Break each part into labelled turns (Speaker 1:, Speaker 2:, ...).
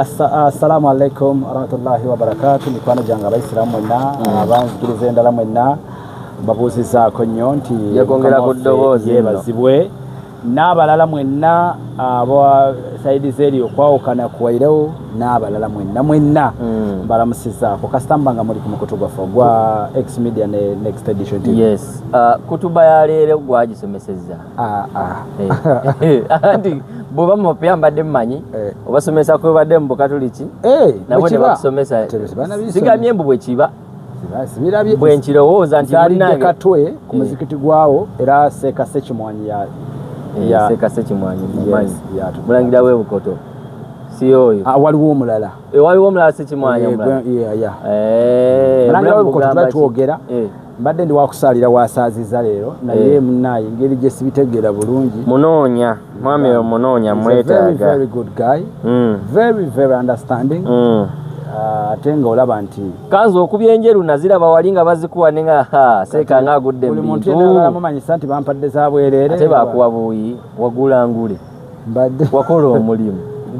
Speaker 1: Assalamu alaikum warahmatullahi wabarakatu. Mikwano gyange abayisiraamu mwenna, abanzikiriza endala mwenna, mbabuuzizaako nnyo nti
Speaker 2: Yegongera
Speaker 1: Mukama
Speaker 2: ku
Speaker 1: waffe
Speaker 2: ddoboozi nno.
Speaker 1: yeebazibwe, n'abalala mwenna aba side z'eri okwawukana kuwairewo, n'abalala mwenna mwenna mbalamusizaako kasita mba nga muli ku mukutu gwaffe ogwa X Media ne Next Edition TV.
Speaker 2: Yes, kutuba ya leero gwagisomesezza?
Speaker 1: Ah, ah.
Speaker 2: Anti bw'oba mupya mbadde mmanyi obasomesa kwebadde mu Bukatuliki, nabo
Speaker 1: bwe
Speaker 2: ne
Speaker 1: kiba.
Speaker 2: bakusomesa.
Speaker 1: Tebanabiisomesa.
Speaker 2: Sigambye mbu bwe kiba,
Speaker 1: Sibirabye.
Speaker 2: bwe nkirowooza nti
Speaker 1: Nzaalidde
Speaker 2: munnange
Speaker 1: Katwe ku muzikiti gwawo, era Seeka Sekimwanyi ya
Speaker 2: Seeka Sekimwanyi mumanyi.
Speaker 1: Yes,
Speaker 2: Mulangira w'Ebukoto, si oyo?
Speaker 1: Ah, waliwo omulala.
Speaker 2: Waliwo omulala Sekimwanyi omulala.
Speaker 1: Yeah. Mulangira
Speaker 2: Bulamu
Speaker 1: w'Ebukoto
Speaker 2: bugamba
Speaker 1: tuba
Speaker 2: ki?
Speaker 1: twogera. Mbadde ndi wakusaalira wasaaziza leero, naye munaaye engeri gye sibitegeera bulungi.
Speaker 2: Munoonya mwami oyo, munoonya.
Speaker 1: He's a very,
Speaker 2: Mwetaaga.
Speaker 1: very good guy, very, very understanding. Ah, ate nga olaba nti
Speaker 2: Kanzu okubya enjeru naziraba wali nga bazikuwa, ne nga ha, Seeka nga agudde mu
Speaker 1: buli muntu
Speaker 2: bintu.
Speaker 1: yenna agala mumanyisa nti bampadde za bwereere.
Speaker 2: Ate bakuwa buuyi, wagula ngule?
Speaker 1: Mbadde
Speaker 2: Wakola omulimu?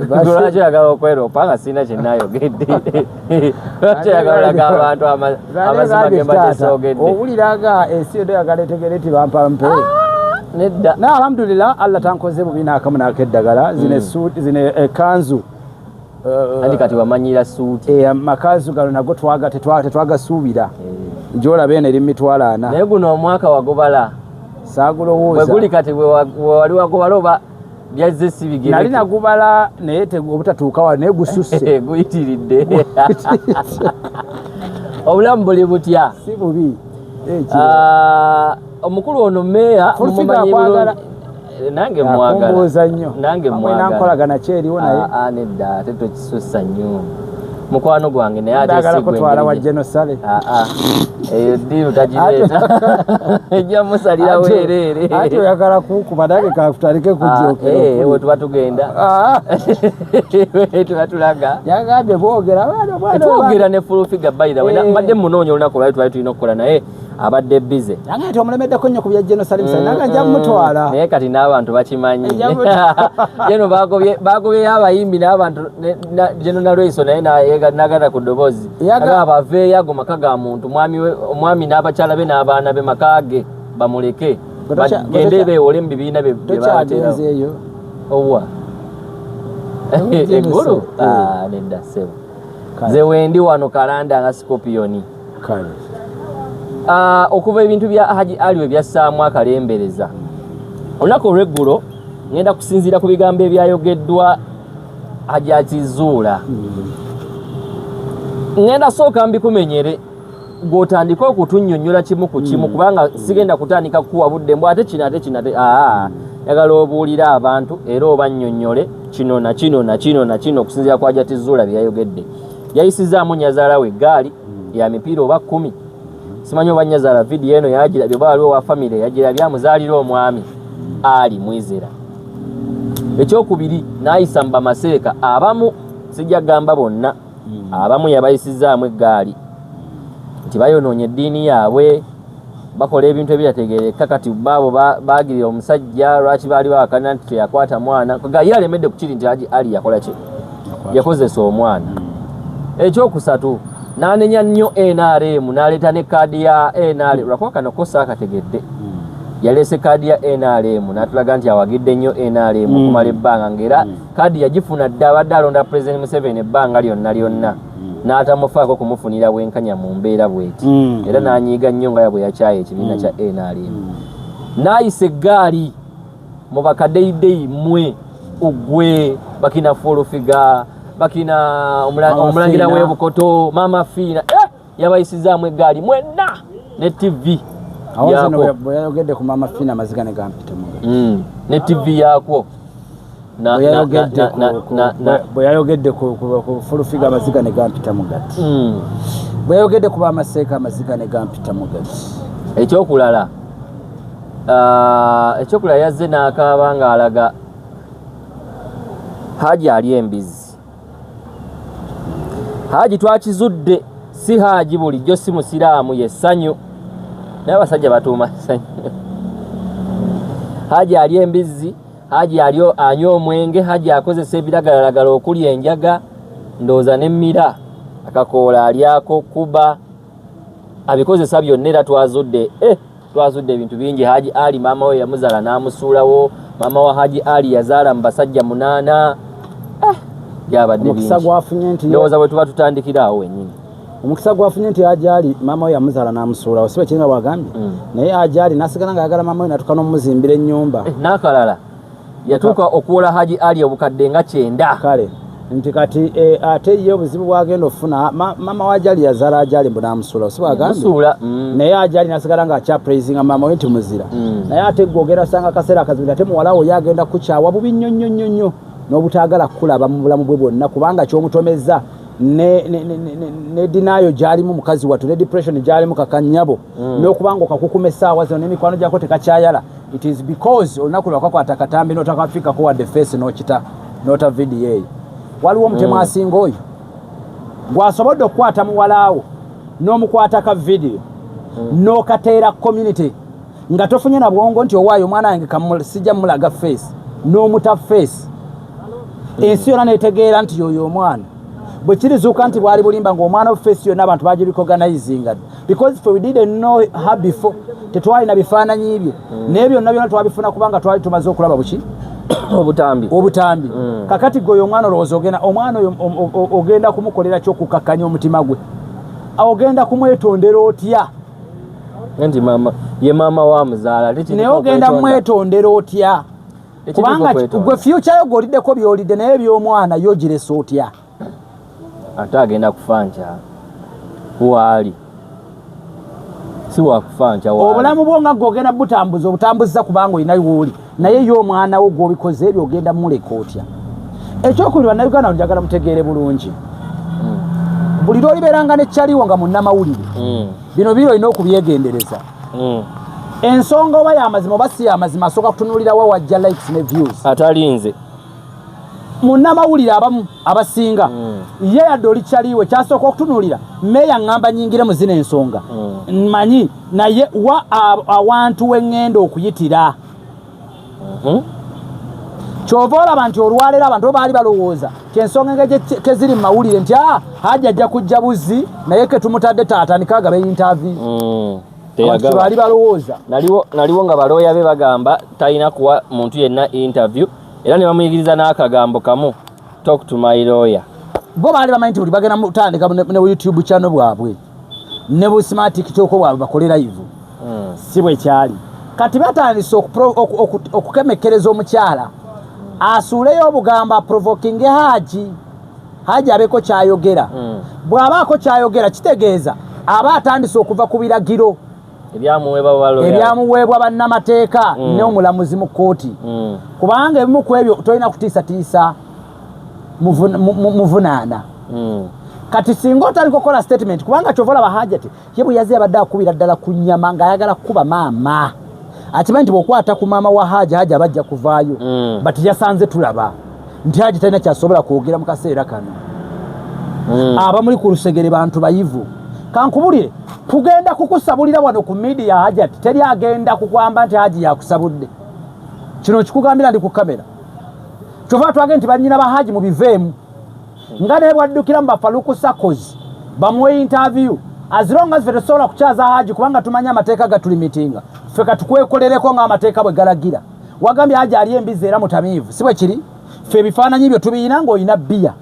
Speaker 2: Lwaki oyagala okweropa nga sirina kyenayogedde? Lwaki oyagala olaga abantu amazima ge mbadde soogedde?
Speaker 1: Owulira nga ensi yonna oyagala etegere nti bampa mpe.
Speaker 2: Nedda.
Speaker 1: Naye alhamdulillah, Allah tankoze bubi n'akamu n'akeddagala. Zino esuuti, zino ekanzu.
Speaker 2: Anti kati wamanyira suuti.
Speaker 1: Amakanzu gano nago tetwagasuubira. Gyolaba eno eri mu 400,000.
Speaker 2: Naye guno omwaka wagubala?
Speaker 1: Saagulowooza.
Speaker 2: Bwe guli kati bwe wali wagubala oba byazze si
Speaker 1: Nali
Speaker 2: bigereke?
Speaker 1: nagubala, naye obutatuuka wano, naye gususse.
Speaker 2: Guyitiridde. Obulamu buli butya?
Speaker 1: Si bubi. Kiro.
Speaker 2: Ah, omukulu ono meeya
Speaker 1: Full figure
Speaker 2: mumumanyi
Speaker 1: akwagala.
Speaker 2: bulungi. Nange mwagala.
Speaker 1: Akumbuuza nnyo.
Speaker 2: Nange
Speaker 1: Amwe
Speaker 2: mwagala.
Speaker 1: nankolagana kyeriwo naye.
Speaker 2: Ah, ah, nedda, ate tokisussa nnyo, mukwano gwange, naye ate
Speaker 1: Ndagala
Speaker 2: si gwe
Speaker 1: kutwala wa
Speaker 2: engeri gye-
Speaker 1: General Saleh.
Speaker 2: Ah, ah. Eyo ddiiru tagireeta, ejja musalira weereere.
Speaker 1: Ate oyagala kunkuba, nange kakutandike kujjokera.
Speaker 2: We tuba tugenda, tuba tulaga.
Speaker 1: Yagambye boogera baana, bwana,
Speaker 2: Twogera ne Full Figure, by the way.
Speaker 1: Eh.
Speaker 2: Mbadde munoonya olunaku lwali twali tulina okukola, naye abadde busy.
Speaker 1: Yange nti omulemeddeko nnyo ku bya General Salim Saleh, nange nja mutwala.
Speaker 2: Naye kati n'abantu bakimanyi.
Speaker 1: Ejja mutwala.
Speaker 2: Jeno bagobyeyo abayimbi n'abantu Jeno Nalweyiso naye nagata ku ddoboozi. Agamba baveeyo, ago maka ga muntu, omwami n'abakyala be n'abaana be, maka ge, bamuleke bagende beewole mu bibiina bye babaterawo.
Speaker 1: Tokyagenzeeyo?
Speaker 2: Owa eggulu?
Speaker 1: Eh.
Speaker 2: Ah, nedda ssebo.
Speaker 1: Kale.
Speaker 2: Nze wendi wano kalanda nga scorpion.
Speaker 1: Kale.
Speaker 2: Ah, okuva ebintu bya Haji Ali we byassaamu akalembereza olunaku olw'eggulo, ngenda kusinziira ku bigambo ebyayogeddwa Haji Akizuula. Ngenda sooka mbikumenyere, gw'otandike okutunnyonnyola kimu ku kimu, kubanga sigenda kutandika kukuwa budde mbw ate kino, ate kino, ate aa njagala obuulire abantu era obannyonnyole kino na kino na kino na kino okusinziira ku Hajati Zuula bye yayogedde. Yayisizaamu nyazaala we eggaali ya mipiira oba 10, simanyi oba nyazaala vidiyo eno yagirabye oba waliwo wa famire yagirabye, amuzaalira omwami Ali Mwizera. Ekyokubiri, n'ayisa mu bamaseeka abamu, sijja kugamba bonna, abamu yabayisizaamu eggaali nti bayonoonye eddiini yaabwe, bakola ebintu ebitategeereka. Kati baabo baagirira omusajja, lwaki baali bawakana nti teyakwata mwana? Ga ye alemedde ku kiri nti Haji Ali yakola ki? Yakozesa omwana. Ekyokusatu, n'anenya nnyo NRM, n'aleeta ne kaadi ya NRM, lwakuba kano ko saakategedde. Yaleese kaadi ya NRM n'atulaga nti awagidde nnyo NRM okumala ebbanga, ng'era kaadi yagifuna dda, abadde alonda President Museveni ebbanga lyonna lyonna, n'atamufaako kumufunira bwenkanya mu mbeera bweti. Era n'anyiiga nnyo nga bwe yakyaye ekibiina kya NRM. N'ayisa eggaali mu bakadeideyi mmwe, ugwe bakina Full Figure, bakina
Speaker 1: Mama
Speaker 2: omulangira
Speaker 1: Fiina.
Speaker 2: w'Ebukoto, Maama Fiina, yabayisizaamu eggaali mwenna ne TV
Speaker 1: Awo nze no
Speaker 2: yaakwo.
Speaker 1: bwe yayogedde ku Maama Fiina, amaziga ne gampita mu ngalo.
Speaker 2: Ne TV yaakwo.
Speaker 1: Bwe yayogedde bwe yayogedde ku Full Figure, amaziga ne gampita mu gati. Bwe yayogedde ku bamaseeka, amaziga ne gampita mu gati.
Speaker 2: Ekyokulala, ekyokulala yazze n'akaaba ng'alaga Haji ali embizi. Haji twakizudde si Haji bulijjo, si musiraamu, ye Ssanyu, naye abasajja batuuma Ssanyu. Haji ali embizzi, Haji ali anywa omwenge, Haji akozesa ebiragalalagala okuli enjaga. Ndowooza nemmira akakoola alyako kuba abikozesa byonna. Era twazudde twazudde ebintu bingi. Haji Ali maama we yamuzaala n'amusuulawo. Maama wa Haji Ali yazaala mu basajja 8. Byabadde
Speaker 1: Omukisa
Speaker 2: bingi.
Speaker 1: gwafunye nti
Speaker 2: Ndowooza bwe tuba tutandikira awo wennyini.
Speaker 1: Omukisa gwafunye nti Haji Ali maama we yamuzaala n'amusuulawo, si bwe kiringa bwagambye? Naye Haji Ali n'asigala ng'ayagala maama we, natuka n'omuzimbira ennyumba.
Speaker 2: N'akalala yatuuka okuwola Haji Ali obukadde nga 90.
Speaker 1: Kale nti kati ate ye obuzibu bwagenda okufuna, maama wa Haji Ali yazaala Haji Ali mbu n'amusuulawo, si bwagambye?
Speaker 2: Musuula.
Speaker 1: Naye Haji Ali nasigala ng'akyapraisinga maama we nti muzira. Naye ate gwe ogenda osanga akaseera akazibu nti ate muwala wo ye agenda kukyawa bubi nnyo nnyo nnyo nnyo n'obutaagala kukulaba mu bulamu bwe bwonna, kubanga kyomutomeza ne denial gy'alimu mukazi wattu ne depression gy'alimu kakanyabo n'okubanga okakukuma essaawa zino n'emikwano gyako tekakyayala. It is because olunaku lwakakwata katambi n'otakafikako wadde face n'okita n'ota vidiyo eyo. Waliwo omutemu asinga oyo gwasobodde okukwata muwalaawo n'omukwata ka vidiyo n'okateera community nga tofunye na bwongo nti owaayo omwana wange sijja mulaga face, n'omuta face, ensi yonna netegeera nti yoyo omwana. Bwe kirizuuka nti bwali bulimba ng'omwana face yonna abantu bagirecognizinga, because fe we didn't know her before, tetwalina bifaananyi bye, naye byonna byonna twabifuna kubanga twali tumaze okulaba buki?
Speaker 2: Obutambi.
Speaker 1: Obutambi. Kakati gwe oyo omwana olowooza ogenda omwana oyo ogenda kumukolera kyokukakkanya omutima gwe, ogenda kumwetondera otya?
Speaker 2: Nti maama ye maama wa muzaala ate
Speaker 1: Naye ogenda mwetondera otya?
Speaker 2: Tekiriiko
Speaker 1: Kubanga
Speaker 2: kwetonda.
Speaker 1: gwe future yo gwoliddeko byolidde, naye ebyomwana yo giresa otya?
Speaker 2: Ate agenda kufa nkya waali si wakufa nkya waali.
Speaker 1: Obulamu bwo nga gwe ogenda butambuza obutambuza kubanga olina wooli, naye ye omwana wo gw'obikoze ebyo ogenda muleka otya? Ekyokubiri, bannayuganda njagala mutegeere bulungi, buli lwolibeeranga nekyaliwo nga munnamawulire, bino biri olina okubyegendereza. Ensonga oba yamazima oba si yamazima, asooka kutunuulira wa wajja likes ne views.
Speaker 2: Atalinze.
Speaker 1: Munnamawulire abamu abasinga ye yadde oli kyaliwe, kyasooka okutunuulira meeya ŋŋamba nyingire mu zino ensonga, mmanyi naye wa awantu weŋŋenda okuyitira. Kyova olaba nti olwaleero abantu bo baali balowooza ti ensonga engeri keziri mu mawulire nti Haji ajja kujja buzzi naye ke tumutadde taatandika agabe interview. Abantu
Speaker 2: Teyagaba.
Speaker 1: baali balowooza.
Speaker 2: Naliwo nga balooya be bagamba talina kuwa muntu yenna interview, era ne bamuyigiriza n'akagambo kamu, "Talk to my lawyer."
Speaker 1: Bo baali bamanyi nti buli bagenda mutandika ne YouTube channel bwabwe ne bu smart TikTok bwabwe bakole live. Si bwe kyali. Kati batandise okukemekkereza omukyala asuuleyo obugambo, aprovokinge Haji, Haji abeeko kyayogera. Bw'abaako kyayogera kitegeeza aba atandise okuva ku biragiro
Speaker 2: ebyamuweebwa balooya,
Speaker 1: ebyamuweebwa bannamateeka n'omulamuzi mu kkooti, kubanga ebimu ku ebyo tolina kutiisatiisa muvunaana. Kati singa otandika okukola statement, kubanga kyova olaba Hajati ye bwe yazze yabadde akubira ddala ku nnyama ng'ayagala kukuba maama, akimanyi nti bw'okwata ku maama wa Haji, Haji aba ajja kuvaayo. But yasanze tulaba nti Haji talina kyasobola kwogera mu kaseera kano. Abamuli ku lusegere bantu bayivu. Kankubulire, tugenda kukusabulira wano ku media. Hajati teri agenda kukwamba nti Haji yakusabudde. Kino kikugambira ndi ku kamera. Kyova twagenda nti bannyina ba Haji mubiveemu, nga naye bwaddukira mu bafaluku sakozi bamuwe interview. As long as ffe tetusobola kukyaza Haji kubanga tumanyi amateeka gatulimitinga, ffe katukwekolereko ng'amateeka bwe galagira. Wagambye Haji ali embizi era mutamiivu, si bwe kiri? Ffe ebifaananyi byo tubiyina ng'olina bbiya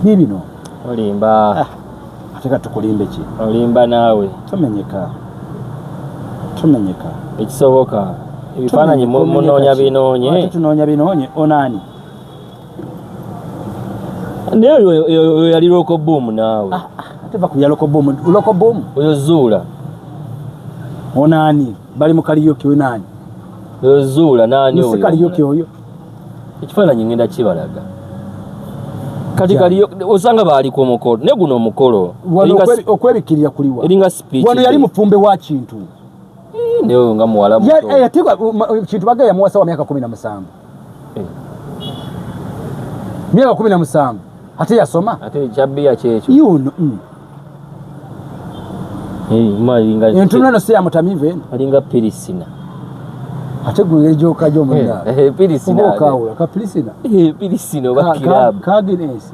Speaker 1: biibino.
Speaker 2: Olimba.
Speaker 1: Ate katukulimbe ki?
Speaker 2: Olimba naawe.
Speaker 1: Tomenyeka, tomenyeka.
Speaker 2: Ekisoboka ebifaananyi munoonya binoonye.
Speaker 1: Ate tunoonya binoonye onaani?
Speaker 2: Naye oyo yali local boom naawe.
Speaker 1: Ate va ku bya local boom, local boom.
Speaker 2: Oyo Zuula.
Speaker 1: Onaani bali mu karaoke, onaani?
Speaker 2: Oyo Zuula naani?
Speaker 1: Si
Speaker 2: Oyo
Speaker 1: karaoke oyo.
Speaker 2: Ekifaananyi ngenda kibalaga kati.
Speaker 1: Ja.
Speaker 2: Kaliyo osanga baali ku mukolo, naye guno omukolo
Speaker 1: Wano okwebikkirira kuliwa?
Speaker 2: Eringa speech.
Speaker 1: Wano yali mufumbe wa Kintu.
Speaker 2: Naye oyo nga muwala muto.
Speaker 1: Yatigwa Kintu baga yamuwasa wa myaka 17. Myaka 17 ate yasoma.
Speaker 2: Ate ekyabbiya kyekyo.
Speaker 1: Yuno.
Speaker 2: Eh, ma alinga
Speaker 1: Entunula no si ya mutamiivu eno.
Speaker 2: Alinga pirisina.
Speaker 1: Ate gwe engeri gy'okajja omunna.
Speaker 2: Pirisina.
Speaker 1: Oba okaawula ka pirisina.
Speaker 2: Pirisina oba kirabu.
Speaker 1: Ka Guinness.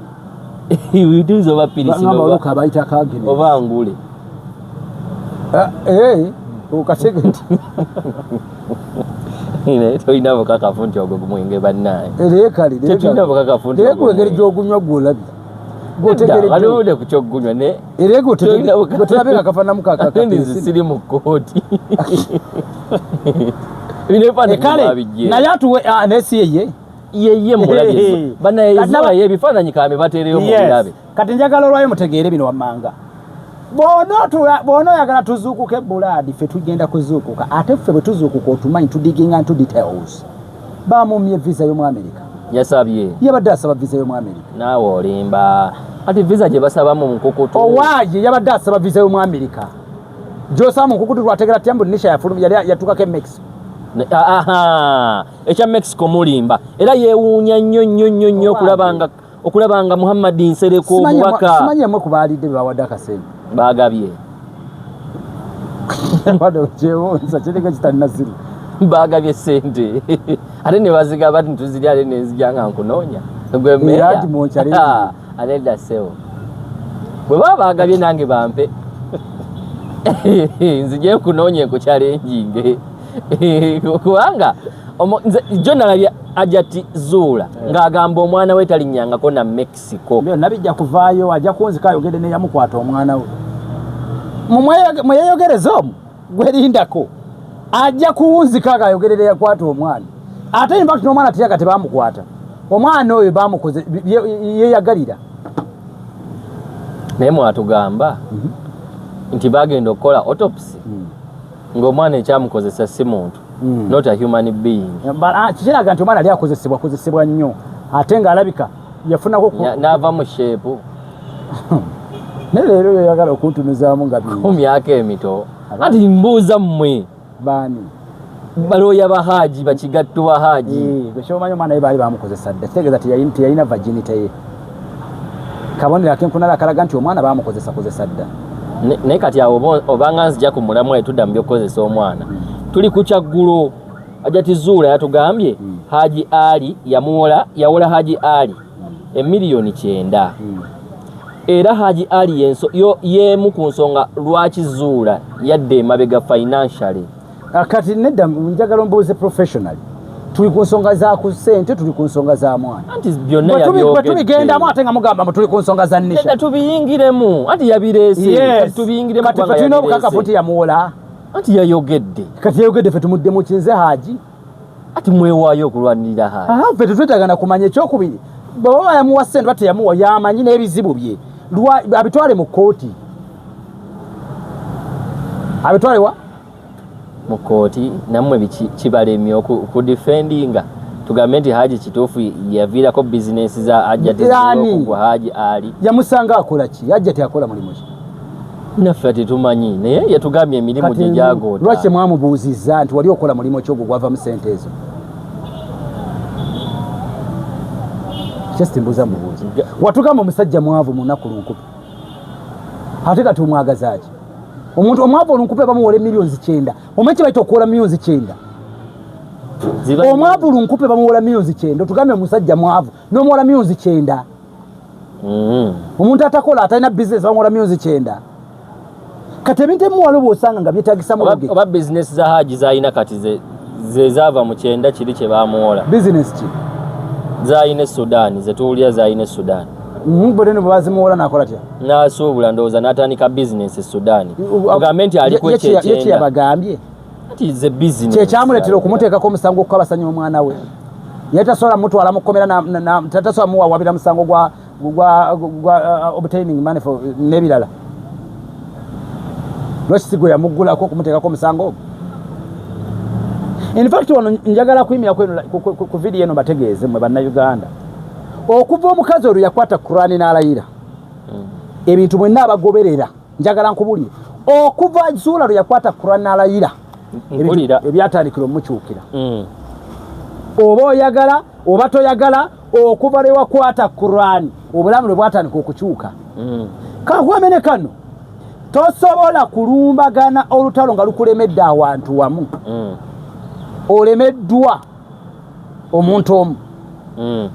Speaker 2: Bituuza oba pirisina
Speaker 1: oba
Speaker 2: oba
Speaker 1: kabayita ka Guinness.
Speaker 2: Oba ngule.
Speaker 1: Okategedde.
Speaker 2: Naye tolina bukakafu nti ogwo mwenge bannange.
Speaker 1: Naye kale
Speaker 2: Tetulina bukakafu nti
Speaker 1: naye
Speaker 2: ogwo
Speaker 1: gwe engeri
Speaker 2: mwenge.
Speaker 1: gy'ogunywa gw'olabye.
Speaker 2: Waliwo ku kyogunywa ne
Speaker 1: Era gwe tolabye nga kafaananamu ka
Speaker 2: ate nze
Speaker 1: pirisina.
Speaker 2: siri mu kkooti. Bino ebifaananyi
Speaker 1: Kale
Speaker 2: babijje.
Speaker 1: naye atuwe naye si yeye.
Speaker 2: Yeye mulabye. Banaye
Speaker 1: Kati
Speaker 2: Zuula ye ebifaananyi kambe bateereyo mu
Speaker 1: Yes.
Speaker 2: birabe.
Speaker 1: Kati njagala olwayo mutegeere bino wammanga. Bw'ono oyagala tuzuukuke bulaadi, ffe tugenda kuzuukuka. Ate ffe bwe tuzuukuka otumanyi tudiginga into details. Bamumye visa y'omu America.
Speaker 2: Yasabye.
Speaker 1: Yabadde asaba visa y'omu America.
Speaker 2: Naawe olimba. Kati visa gye basaba mu nkukutu.
Speaker 1: Owaaye yabadde asaba visa y'omu America. Gy'osaba mu nkukutu lwategera tya mbu Nisha yafulumye, yali yatuukako e Mexico.
Speaker 2: Aha, ekya Mexico mulimba. Era yeewuunya nnyo nnyo nnyo nnyo okulaba nga Muhammad Nsereko omubaka.
Speaker 1: Simanyi emmwe ku baalidde be bawadde akasente.
Speaker 2: Baagabye.
Speaker 1: Wadde kyewuunza kiringa kitalina ziri.
Speaker 2: Baagabye ssente. Ate ne bazigaba nti tuzirya ate ne nzija nga nkunoonya. Gwe
Speaker 1: Era
Speaker 2: mmeeya.
Speaker 1: nti mwonkyale.
Speaker 2: Ate dda ssebo. Bwe baba baagabye nange bampe. Nzije nkunoonye nkuchallenginge. Kubanga nze jjo nalabye Hajati Zuula ng'agamba omwana we talinnyangako na Mexico.
Speaker 1: Byonna bijja kuvaayo, ajja kunzika ayogedde neyamukwata omwana we. Mweyeyogereza omwo gwerindako ajja kuwunzika ng'ayogerera eyakwata omwana. Ate in fact n'omwana teyaga tebamukwata. Omwana oyo bamukoze yeyagalira.
Speaker 2: Naye mwatugamba nti bagenda okukola autopsy ng'omwana ekyamukozesa si muntu, not a human being.
Speaker 1: Kikiraga nti omwana yali akozesebwa kozesebwa nnyo ate ng'alabika yafunako
Speaker 2: N'ava mu shape.
Speaker 1: Naye leero yayagala okuntunuzaamu nga bingi.
Speaker 2: Ku myaka emito. Anti mbuuza mmwe.
Speaker 1: Baani?
Speaker 2: Balooya ba Haji, bakigattu ba Haji.
Speaker 1: Gwe kyomanyi omwana we baali bamukozesa dda. Kitegeeza teyalina virginity ye. Kabonero ak'enkunala akalaga nti omwana bamukozesa kozesa dda.
Speaker 2: Naye kati awo obanga nzija ku mulamwa etudda mu by'okukozesa omwana. Tuli ku kyaggulo. Hajati Zuula yatugambye Haji Ali yawola Haji Ali emiliyoni 9. Era Haji Ali y'emu ku nsonga lwaki Zuula yadda emabega financially.
Speaker 1: Kati nedda njagala ombuuze professionally. Tuli ku nsonga za ku ssente, tuli ku nsonga za mwana.
Speaker 2: Anti byonna
Speaker 1: Bwe
Speaker 2: yabyogedde.
Speaker 1: tubigendamu ate nga mugamba mbu tuli ku nsonga za Nisha.
Speaker 2: Nedda tubiyingiremu, anti yabireese.
Speaker 1: Yes.
Speaker 2: Kati tubiyingiremu
Speaker 1: Kati ffe
Speaker 2: kubanga
Speaker 1: tulina obukakafu
Speaker 2: yabireese.
Speaker 1: nti yamuwola.
Speaker 2: Anti yayogedde.
Speaker 1: Kati yayogedde ffe tumuddemu kinze Haji.
Speaker 2: Ati mwewaayo okulwanirira Haji.
Speaker 1: Aha, ffe tetwetaaga na kumanya ekyokubiri. Bw'aba yamuwa ssente oba teyamuwa, yamanyi n'ebizibu bye. Abitwale mu kkooti. Abitwale wa?
Speaker 2: Mu kkooti, nammwe kibalemye okudefendinga. Tugambe nti Haji kituufu yaviirako bizinensi za Hajati
Speaker 1: Ani?
Speaker 2: Zuula okugwa Haji Ali.
Speaker 1: Yamusanga akola ki? Hajati akola mulimu ki?
Speaker 2: Naffe tetumanyi, naye yatugambye emirimu
Speaker 1: Kati
Speaker 2: gye gyagoota.
Speaker 1: Lwaki temwamubuuzizza nti wali okola mulimu ki ogwo gwavamu ssente ezo? Just mbuuza mubuuzi. Watugamba omusajja mwavu mu nnaku lunkupe. Ate kati omwagaza ki? Omuntu omwavu olunkupe bamuwola miliyoni 9. Omanyi kye bayita okuwola miliyoni 9?
Speaker 2: Ziba
Speaker 1: Omwavu olunkupe bamuwola miliyoni 9. Otugambye omusajja mwavu n'omuwola miliyoni 9. Omuntu atakola atalina bizinesi bamuwola miliyoni 9. Kati ebintu ebimuwala oba osanga nga byetaagisa mu luge.
Speaker 2: Oba bizinesi za Haji z'alina kati ze zaava mu 9 kiri kye bamuwola.
Speaker 1: Bizinesi ki?
Speaker 2: Z'alina e Sudan, ze tuwulira z'alina e Sudan.
Speaker 1: Bwe nno bwe bazimuwola n'akola atya?
Speaker 2: N'asuubula ndowooza n'atandika bizinesi e Sudan. Tugambe nti ali ku ekyo
Speaker 1: Ye kye
Speaker 2: ekyenda.
Speaker 1: yabagambye.
Speaker 2: Anti ze bizinesi.
Speaker 1: Kye kyamuleetera okumuteekako omusango gw'okukabasanya omwana we. Yali tasobola mutwala mu kkomera tasobola muwawabira musango gwa obtaining money for n'ebirala. Lwaki si gwe yamuggulako okumuteekako omusango ogwo? In fact, wano njagala kuyimira ku video eno bategeeze mmwe Bannayuganda. Okuva omukazi olwo yakwata Kurani n'alayira. Ebintu mwenna abagoberera, njagala nkubulire. Okuva Zuula lwe yakwata Kurani n'alayira, ebintu
Speaker 2: Mpulira.
Speaker 1: ebyatandikira omukyukira. Oba oyagala, oba toyagala, okuva lwe wakwata Kurani, obulamu lwe bwatandika okukyuka. Kakwamene kano, tosobola kulumbagana olutalo nga lukulemedde awantu wamu. Olemeddwa omuntu omu,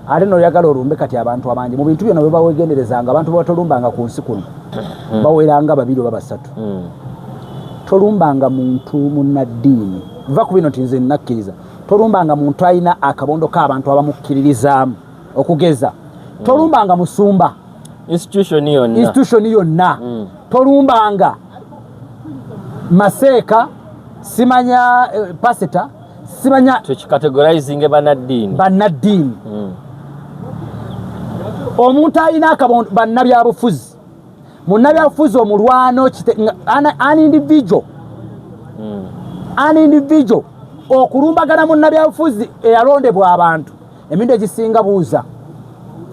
Speaker 1: ate noyagala olumbe kati abantu abangi. Mu bintu byonna bwe bawegenderezanga, abantu bwetolumbanga ku nsi kuno baweranga babiri oba basatu. Tolumbanga muntu munnaddiini, va ku bino nti nze nnakkiriza. Tolumbanga muntu alina akabondo k'abantu abamukkiririzaamu. Okugeza, tolumbanga musumba,
Speaker 2: institution yonna,
Speaker 1: institution yonna. Tolumbanga maseeka, simanya pasita, simanya.
Speaker 2: Tukicategorizinge bannaddiini.
Speaker 1: Bannaddiini. Omuntu alina akabondo, bannabyabufuzi, munnabyabufuzi omulwano an individual, an individual okulumbagana munnabyabufuzi eyalondebwa abantu emirundi egisinga. Buuza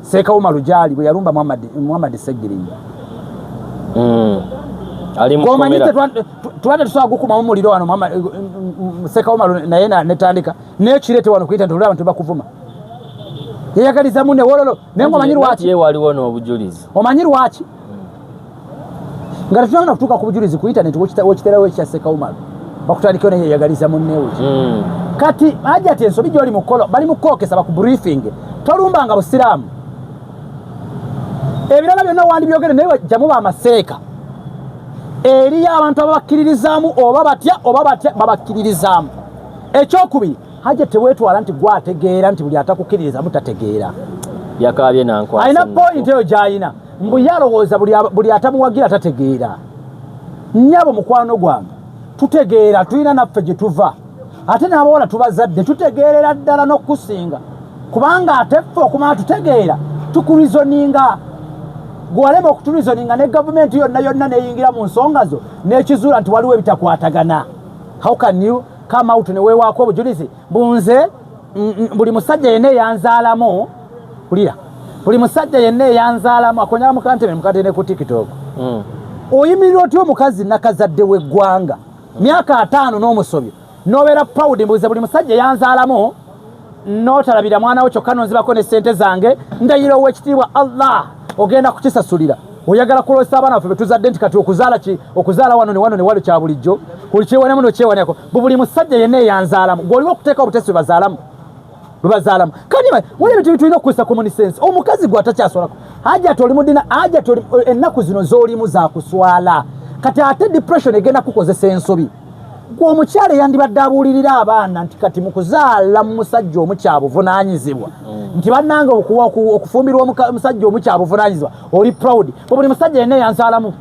Speaker 1: Seekawuma Lujaali bwe yalumba Muhammad Segirinya.
Speaker 2: Ali mu
Speaker 1: Gomanyi
Speaker 2: kkomera.
Speaker 1: Tuba tetusobola gukumamu muliro wano. Seekawuma naye netandika nekireete wano kuyita nti olaba nti bakuvuma, yeyagaliza munne wololo. Naye ngaomanyi lwaki?
Speaker 2: Ye waliwo n'obujulizi.
Speaker 1: Omanyi lwaki nga tetunagenda kutuuka ku bujulizi ku internet? Wekiterawo ekya Sekawumalu, bakutandikewo naye yeyagaliza munnewe. Kati Hajati, ensobi gyoli mukola, bali mukwokesa baku briefing. Tolumbanga busiraamu, ebirala byonna wandibyogere, naye jjamu bamaseeka. Eriyo abantu ababakkiririzaamu, oba batya oba batya, babakkiririzaamu. Ekyokubiri, Hajja, teweetwala nti gwategeera, nti buli atakukkiririzamu tategeera.
Speaker 2: Yakabye nankwasa.
Speaker 1: Alina point eyo gy'alina, mbu ye alowooza buli atamuwagira tategeera. Nnyabo, mukwano gwange, tutegeera, tulina naffe gye tuva, ate n'abawala tubazadde, tutegeerera ddala n'okusinga, kubanga ate ffe okumala tutegeera, tukureasoninga. Gwalema okutureasoninga ne gavumenti yonna yonna neyingira mu nsonga zo n'ekizuula nti waliwo ebitakwatagana. How can you come out ne weewaako obujulizi bunze buli musajja yenna eyanzaalamu? Kulira buli musajja yenna eyanzaalamu akonyala mukantebe mukante ne ku TikTok. Oyimirira otya omukazi nakazadde w'eggwanga, myaka 50 n'omusobyo, nobeera proud, mbuuza buli musajja eyanzaalamu, notalabira mwana wo, kyokka nonzibako ne sente zange? Ndayira owekitiibwa Allah, ogenda kukisasulira. Oyagala kulowesa abaana baffe betuzadde nti kati okuzaala ki, okuzaala wano ne wano ne wano kya bulijjo, kulikyewanyamu nokyewanyako bu buli musajja yenna eyanzaalamu. Gw'oliwo okuteeka obutesi bwe bazaalamu. Kandi waliwo ebintu bitulina okukozesa common sense. Omukazi gwe atakyasolako, Hajati, oli mudina. Hajati, ennaku zino z'olimu zakuswala kati, ate depression egenda kukozesa ensobi. Gwe omukyala eyandibadde abuulirira abaana nti kati mu kuzaala mu musajja omukyabuvunaanyizibwa, nti bannange, okufumbirwa omusajja omukyabuvunaanyizibwa, oli proud bwe buli musajja yenna eyanzaalamu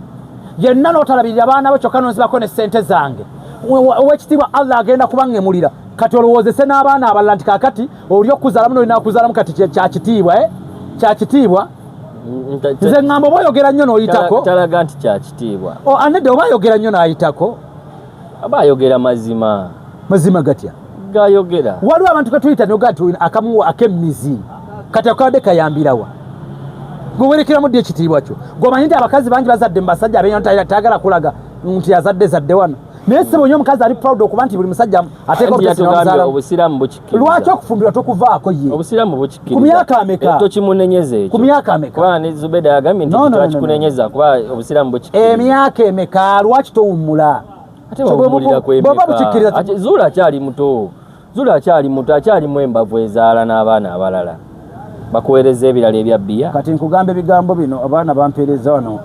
Speaker 1: yenna, n'otalabirira abaana bo, kyokka nonzibako ne ssente zange, owekitiibwa Allah agenda kubaŋŋemulira. Kati olowoozese n'abaana abalala nti kakati oli okuzaalamu nolina kuzaalamu kati kyakitiibwa, eh? Kyakitiibwa. Nze ŋŋamba oba oyogera nnyo n'oyitako.
Speaker 2: Talaga nti kyakitiibwa.
Speaker 1: Anedde, oba ayogera nnyo n'ayitako.
Speaker 2: Aba ayogera mazima.
Speaker 1: Mazima gatya?
Speaker 2: Gayogera.
Speaker 1: Waliwo abantu ketuyita noga nti akamuwa ak'emizi, kati akabadde kayambirawa? Gwewerekeramu ddi ekitiibwa kyo? Gweomanyi nti abakazi bangi bazadde mu basajja abenyona, tayagala kulaga nti azadde zadde wano, naye sebo nyo omukazi ali proud okuba nti buli musajja ateeka
Speaker 2: Anti
Speaker 1: obutesi
Speaker 2: yatugambye
Speaker 1: n'omuzaalamu.
Speaker 2: Obusiraamu bukikkiriza.
Speaker 1: Lwaki okufumbirwa tokuvaako ye?
Speaker 2: Obusiraamu bukikkiriza.
Speaker 1: Ku myaka ameka?
Speaker 2: Tokimunenyeza ekyo.
Speaker 1: Ku myaka ameka?
Speaker 2: Kuba ne Zubeda yagambye nti
Speaker 1: No, no, no, no, no.
Speaker 2: twakikunyenyeza kuba obusiraamu bukikkiriza.
Speaker 1: Emyaka emeka? Lwaki towummula?
Speaker 2: Ate bawummulira ku
Speaker 1: Bw'oba
Speaker 2: emeka?
Speaker 1: bukikkiriza.
Speaker 2: Zuula akyali muto, Zuula akyali muto, akyalimu embavu ezaala n'abaana abalala, bakuweereza ebirala ebya bbiya.
Speaker 1: Kati nkugamba ebigambo bino, abaana bampeereza wano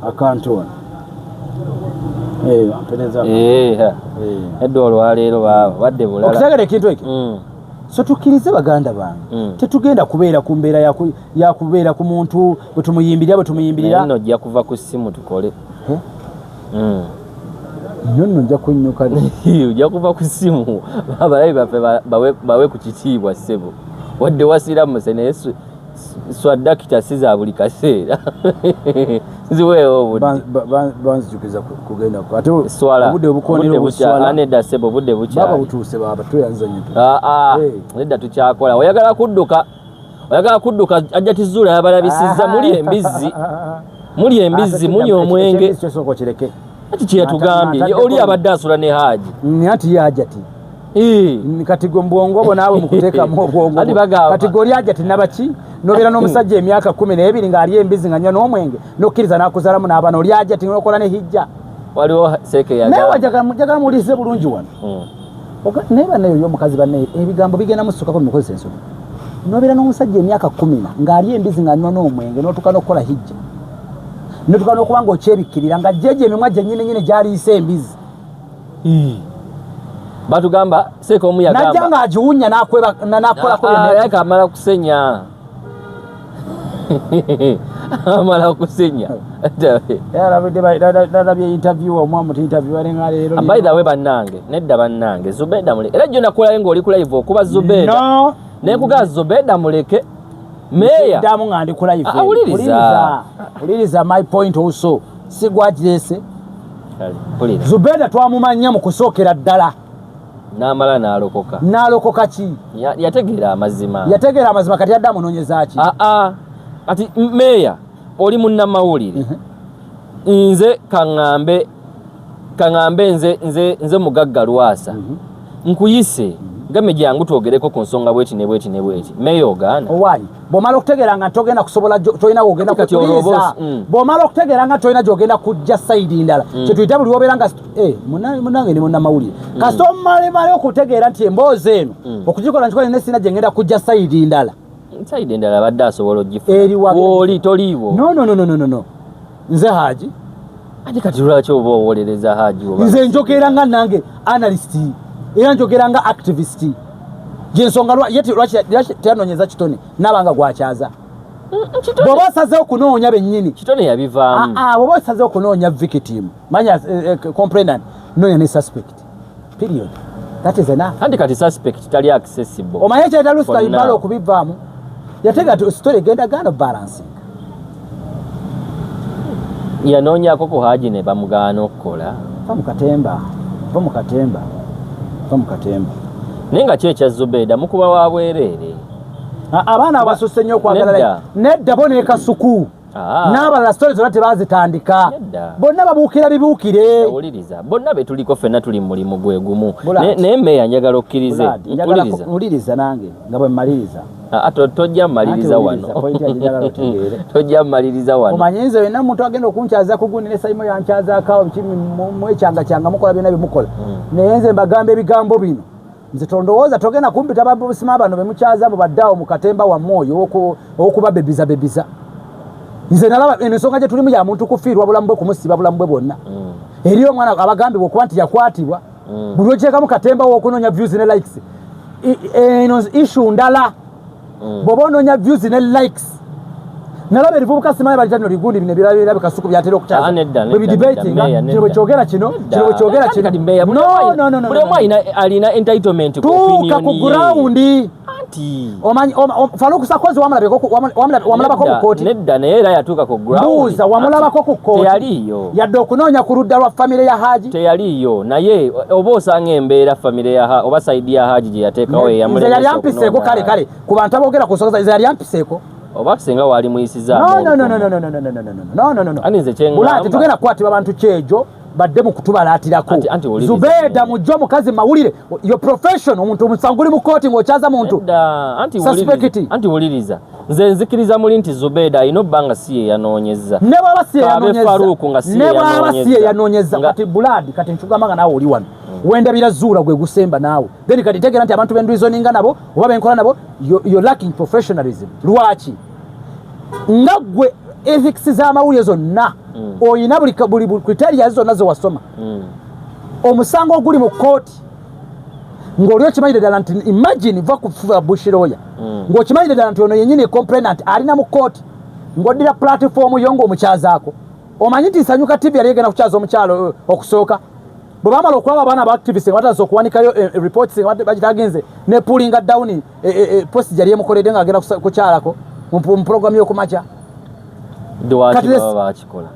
Speaker 1: akantu wano. Bampeereza.
Speaker 2: Edda olwaleero baaba badde bulala.
Speaker 1: Okutegera ekintu ekyo. So tukkirize, baganda bange, tetugenda kubeera ku mbeera ya kubeera ku muntu bwe tumuyimbirira bwe
Speaker 2: Naye
Speaker 1: tumuyimbirira.
Speaker 2: Nno ojja kuva ku ssimu tukole.
Speaker 1: Eh? Nnyo nno nja kunnyuka.
Speaker 2: Ojja kuva ku ssimu, abalabi baffe bawe ku kitiibwa ssebo. Wadde wasiramuse, naye swaddakita si za buli kaseera, ziweewo obudde.
Speaker 1: Banzijukiza kugenda ate
Speaker 2: Swala.
Speaker 1: obudde obukonera.
Speaker 2: Obudde bukya-
Speaker 1: Obuswala.
Speaker 2: Nedda ssebo, obudde
Speaker 1: Baba
Speaker 2: bukyali.
Speaker 1: butuuse, baba tweyanzanye.
Speaker 2: Ah, ah,
Speaker 1: Hey.
Speaker 2: Nedda, tukyakola. Oyagala kudduka, oyagala kudduka. Ajja tizuula yabalabisizza muli embizzi, muli embizzi, muli omwenge.
Speaker 1: Kyosooka okireke.
Speaker 2: Ati kyeyatugambye oli abadde asula ne Haaji.
Speaker 1: Anti ye Hajati.
Speaker 2: Eh.
Speaker 1: Kati gwe mubwongo bwo naawe mukuteekamu obwongo
Speaker 2: Ati
Speaker 1: bwo.
Speaker 2: bagamba.
Speaker 1: Kati gwe oli Hajati nabaki, nobeera n'omusajja emyaka 12 ng'ali embizi nga nywa n'omwenge, nokkiriza n'akuzaalamu n'abaana, oli Hajati, nokola ne hijja.
Speaker 2: Waliwo seeke
Speaker 1: Naye
Speaker 2: yagamba
Speaker 1: wajagala, njagala muwulirize bulungi wano. Naye bannaye, oli omukazi, bannaye, ebigambo bigenda musukako mukozesa ensobi. Nobeera n'omusajja emyaka 10 ng'ali embizi, ng'anywa n'omwenge, n'otuuka n'okukola hijja, notuuka n'okuba ng'okyebikkirira nga jeje emimwa gyennyini nyini gyaliisa embizi.
Speaker 2: Batugamba seeka omu
Speaker 1: najja
Speaker 2: yagamba
Speaker 1: ng'agiwunya n'akolako byonna.
Speaker 2: Yaka amala kusenya, amala kusenya.
Speaker 1: Era nalabye interview omwamu ti interview alenga leero.
Speaker 2: By the way, bannange, nedda, bannange, Zubeda muleke. Era jjo nakolayo ng'oli ku live okuba Zubeda
Speaker 1: No.
Speaker 2: nenkugaa Zubeda muleke meeya.
Speaker 1: Ddamu nga ndi ku live.
Speaker 2: Ah, wuliriza.
Speaker 1: Wuliriza my point also, si gwagirese.
Speaker 2: Kale, mpulira.
Speaker 1: Zubeda twamumanya mu kusookera ddala.
Speaker 2: N'amala n'alokoka.
Speaker 1: N'alokoka ki?
Speaker 2: Yategeera amazima.
Speaker 1: Yategeera amazima, kati yadde amunoonyeza ki?
Speaker 2: Aa, kati meeya oli munnamawulire, nze kaŋŋambe nze mugagga Lwasa nkuyise gambe jangu twogereko ku nsonga bweti ne bweti ne bweti, meeya ogaana?
Speaker 1: Owaayi, bw'omala okutegeera nga togenda kusobola tolina wogenda
Speaker 2: Kati olwo
Speaker 1: kuwuliriza. Bw'omala okutegeera nga tolina gyogenda kujja side ndala, kyetuyita buli wobeera nga munange ni munnamawulire, kasita omalemale okutegeera nti emboozi eno okugikola nkikola ne sina gye ngenda kujja side ndala.
Speaker 2: Side endala abadde asobola ogifuna.
Speaker 1: Eriwa?
Speaker 2: Wooli toliiwo.
Speaker 1: No, no, no, no, no, no, no, nze Haji.
Speaker 2: Ate kati lwaki oba owolereza Haji oba?
Speaker 1: Nze njogera nga nange analyst, era njogera nga activist, gyensonga ye lwaki teyanoonyeza kitone nabanga gwakyaza? Bw'oba osazeewo kunoonya bennyini.
Speaker 2: Kitone yabivaamu.
Speaker 1: Ah, ah, bw'oba osazeewo kunoonya victim, manya complainant, noonya ne suspect, period. That is enough.
Speaker 2: Anti kati suspect tali accessible.
Speaker 1: Omanye kyeta Ruth
Speaker 2: For now.
Speaker 1: Kalibbala okubivaamu, yatega nti story egenda gano balancing.
Speaker 2: Yanoonyako ku Haji ne bamugaana okukola.
Speaker 1: Va mu katemba, va mu katemba, va mu katemba.
Speaker 2: Naye nga ki ekya Zubeda mukuba wa bwereere.
Speaker 1: Abaana abasusse nnyo okwagala.
Speaker 2: Nedda.
Speaker 1: Nedda, bo ne Kasuku n'abalala story zonna tebazitandika.
Speaker 2: Nedda.
Speaker 1: Bonna babuukira bibuukire.
Speaker 2: Wuliriza, bonna be tuliko ffenna tuli mu mulimu gwe gumu.
Speaker 1: Bulad.
Speaker 2: Naye meeya njagala okkirize.
Speaker 1: Bulad, njagala
Speaker 2: wuliriza.
Speaker 1: Wuliriza nange nga bwe mmaliriza.
Speaker 2: Ah, tojja mmaliriza
Speaker 1: Anti
Speaker 2: wano.
Speaker 1: wuliriza, point yange njagala otegeere.
Speaker 2: Tojja mmaliriza wano.
Speaker 1: Omanye nze wenna muntu agenda okunkyaza ku gundi ne Saimo yankyazaako awo, biki, mwekyangakyanga mukola byonna byemukola, naye nze mbagamba ebigambo bino. Nze tondowooza togenda kumpita babusima bano bemukyaza mubadde awo mu katemba wammwe oyo owokuba bebiza bebiza. Nze nalaba eno ensonga gye tulimu ya muntu kufiirwa bulamu bwe, kumusiba bulamu bwe bwonna. Eri omwana abagambibwa okuba nti yakwatibwa, buli lwokyekamu katemba wokunoonya views ne likes, eno issue ndala. Bw'oba onoonya views ne likes, nalaba erivubuka simanyi balita lino ligundi, bino ebirabira bikasuku byatera
Speaker 2: Ah, nedda,
Speaker 1: bwe
Speaker 2: nedda,
Speaker 1: bidebatinga
Speaker 2: nedda, Meya,
Speaker 1: kino bwe
Speaker 2: nedda.
Speaker 1: kyogera kino,
Speaker 2: Nedda.
Speaker 1: kino bwe kyogera
Speaker 2: Kati
Speaker 1: kino.
Speaker 2: kati Meya, buli
Speaker 1: No,
Speaker 2: omu
Speaker 1: no, no, no,
Speaker 2: buli omu
Speaker 1: no, no.
Speaker 2: alina entitlement ku
Speaker 1: Tuuka ku
Speaker 2: opinion ye.
Speaker 1: ground.
Speaker 2: Anti
Speaker 1: Omanyi Farouk Sakozi wamulabako mu
Speaker 2: Nedda,
Speaker 1: kooti?
Speaker 2: Nedda, naye era yatuuka ku ground.
Speaker 1: Mbuuza, wamulabako ku kooti?
Speaker 2: Teyaliiyo.
Speaker 1: Yadde okunoonya ku ludda lwa famire ya Haji?
Speaker 2: Teyaliiyo, naye oba osanga embeera famire ya oba side ya Haji gye yateekawo
Speaker 1: Nze yali
Speaker 2: eyamulemesa
Speaker 1: ampiseeko.
Speaker 2: okunoonya
Speaker 1: Kale,
Speaker 2: Haji.
Speaker 1: kale ku bantu aboogera ku nsonga nze yali ampiseeko.
Speaker 2: Oba singa wali muyisizaamu
Speaker 1: No, no, no, no,
Speaker 2: olukomo.
Speaker 1: no, no, no, no, no, no, no, no, no, no.
Speaker 2: Ani nze kye
Speaker 1: Bula,
Speaker 2: ŋŋamba.
Speaker 1: tetugenda kukwatibwa bantu kyejo badde mu kutubalaatirako.
Speaker 2: Anti wuliriza.
Speaker 1: Zubeda mujje omukazi mawulire, your profession, omuntu omusango guli mu kooti ng'okyaza muntu
Speaker 2: Nedda, anti
Speaker 1: suspect.
Speaker 2: wuliriza, anti wuliriza, nze nzikiriza muli nti Zubeda alina obba nga si ye yanoonyezza.
Speaker 1: Ne bwaba si
Speaker 2: Kaabe
Speaker 1: yeyanoonyeza,
Speaker 2: Faruku nga si
Speaker 1: ne bwaba si
Speaker 2: yeyanoonyezza.
Speaker 1: yeyanoonyeza. Kati Buladi, kati nkugamba nga naawe oli wano wendabira zuula gwe gusemba naawe, then kati tegeera nti abantu benreasoninga nabo oba benkola nabo, you're lacking professionalism. Lwaki nga gwe ethics z'amawulire zonna oyina, buli criteria zonna zewasoma, omusango oguli mu kooti ng'oli okimanyire ddala nti, imagine, va kufuba bushiroya, ng'okimanyire ddala nti ono yennyini complainant alina mu kooti, ng'oddira platform yo ng'omukyazaako? Omanyi nti Sanyuka TV yali egenda kukyaza omukyalo okusooka bwe bamala okulaba abaana ba activist nga batandise okuwanikayo reports nga bagitagenze ne pullinga down post gyali emukoledde ng'agenda kukyalako mu program y'okumakya.
Speaker 2: Lwaki
Speaker 1: Kati
Speaker 2: baba bakikola?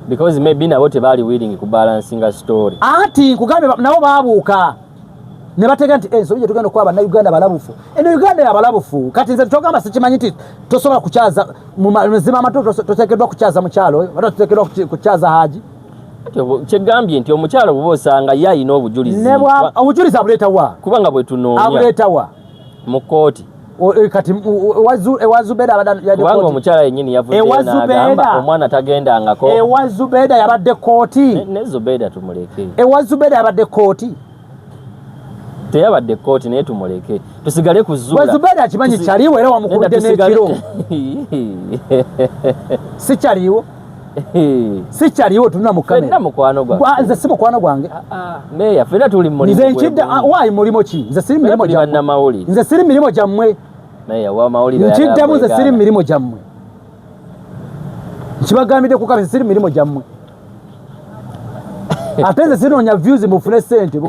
Speaker 2: Because maybe nabo tebaali willing ku balancinga story.
Speaker 1: Anti nkugambye, nabo babuuka ne bateega nti ensobi gye tugenda okukola, bannayuganda balabufu, eno Uganda yabalabufu. Kati nze togamba sikimanyi nti tosobola kukyaza mu mazima amato, toteekeddwa kukyaza mukyalo oyo, oba toteekeddwa kukyaza Haji.
Speaker 2: Anti kyegambye nti omukyalo bw'oba osanga ye alina obujulizi.
Speaker 1: Ne obujulizi abuleeta wa?
Speaker 2: Kubanga bwe tunoonya
Speaker 1: Abuleeta wa?
Speaker 2: mu kooti.
Speaker 1: Kati ewa Zubeda abadde yadde
Speaker 2: Kubanga
Speaker 1: kooti.
Speaker 2: omukyala yennyini yavuddeyo
Speaker 1: Ewa
Speaker 2: n'agamba
Speaker 1: Zubeda.
Speaker 2: omwana tagendangako.
Speaker 1: Ewa Zubeda yabadde kooti?
Speaker 2: Ne Zubeda tumuleke.
Speaker 1: Ewa Zubeda yabadde kooti?
Speaker 2: Teyabadde kooti, naye tumuleke tusigale ku Zuula.
Speaker 1: Zubeeda akimanyi kyaliwo era wamukubidde n'ekiro. Si kyaliwo, si kyaliwo, tunula mu
Speaker 2: kamera. Ffenna mukwano gwange.
Speaker 1: Nze si mukwano gwange.
Speaker 2: Meeya, ffenna tuli mu mulimu.
Speaker 1: Nze nkidda waayi mulimu ki? Nze siri mirimu
Speaker 2: gyammwe.
Speaker 1: Nze siri mirimu gyammwe.
Speaker 2: Meeya w'amawulire.
Speaker 1: Nkiddamu, nze siri mirimu gyammwe. Nkibagambidde ku kamera, siri mirimu gyammwe. Ate nze sinoonya views mufune ssente.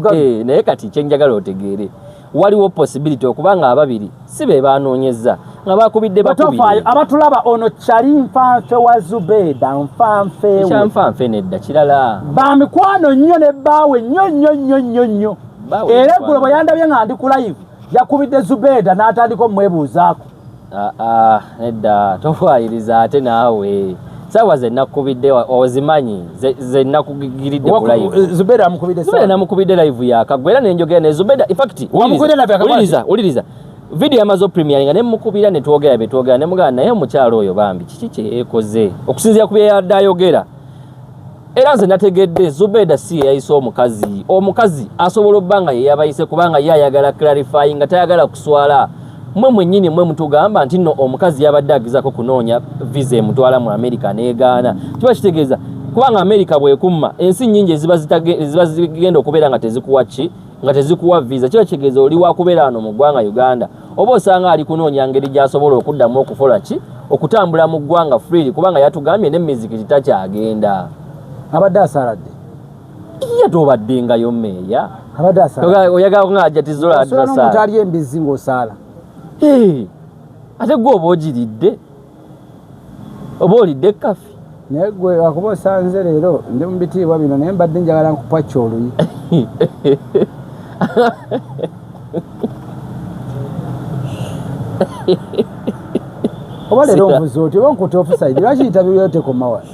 Speaker 2: Naye kati kyenjagala otegeere, waliwo possibility okubanga ababiri si be banoonyezza nga bakubidde bakubiri.
Speaker 1: Abatulaba, ono kyali nfanfe wa Zubeeda, nfanfe.
Speaker 2: Kyanfanfe nedda, kirala.
Speaker 1: Bamikwano nnyo ne bbaawe nnyo nnyo nnyo nnyo nnyo. Era eggulo bwe yandabye nga ndi ku live, yakubidde Zubeeda n'atandika omwebuuzaako.
Speaker 2: Nedda, tofwayiriza ate naawe. Saawa ze nakubidde ozimanyi, ze nakugiridde ku live.
Speaker 1: Zubeeda amukubidde?
Speaker 2: Zubeeda namukubidde live yakagwa era nenjogera ne Zubeeda. In fact, wuliriza, wuliriza video yamaze opremiering nga nemukubira ne twogera bye twogera, ne mugamba naye omukyalo oyo bambi kiki kye yeekoze okusinziira ku bye yadde ayogera. Era nze nategedde Zubeeda si ye yayise omukazi. Omukazi asobola obba nga ye yabayise kubanga ye ayagala clarifying, nga tayagala kuswala. Mwe mwennyini mwe mutugamba nti nno omukazi yabadde agezaako kunoonya visa emutwala mu Amerika n'egaana. Kiba kitegeeza kubanga Amerika bwekumma ensi nnyingi eziba zigenda okubeera nga tezikuwa ki, nga tezikuwa visa, kiba kitegeeza oli wakubeera wano mu ggwanga Uganda, oba osanga ali kunoonya ngeri gy'asobola okuddamu okukola ki, okutambula mu ggwanga freely, kubanga yatugambye n'emizikiti takyagenda.
Speaker 1: Abadde asaaladde.
Speaker 2: Ye tobaddengayo meeya.
Speaker 1: Abadde asaala.
Speaker 2: Oyagala nga ajja tizola
Speaker 1: asaala ali embizi ng'osaala.
Speaker 2: Ate gwe oba ogiridde, oba olidde kafi.
Speaker 1: Naye gwe wakuba osanze leero ndi mu bitiibwa bino, naye mbadde njagala nkupwacca oluyi. Oba leero nvuze oti oba nkutte offside, lwaki interview tekoma wano?